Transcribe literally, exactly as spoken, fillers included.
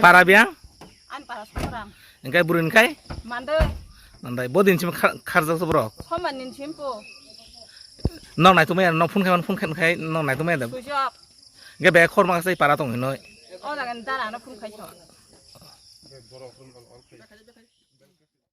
Para biang? An para Songkram. Engkai buru engkai? Mande. Nandai, bo din sim khar-, kharjak borok? Soman nin simpo. Nok naitumaya, nok phone khai, phone khai, nok naitumaya da. Sujok. Ge be khor ma sai para tong hinoi. O jagan dara no phone khai so.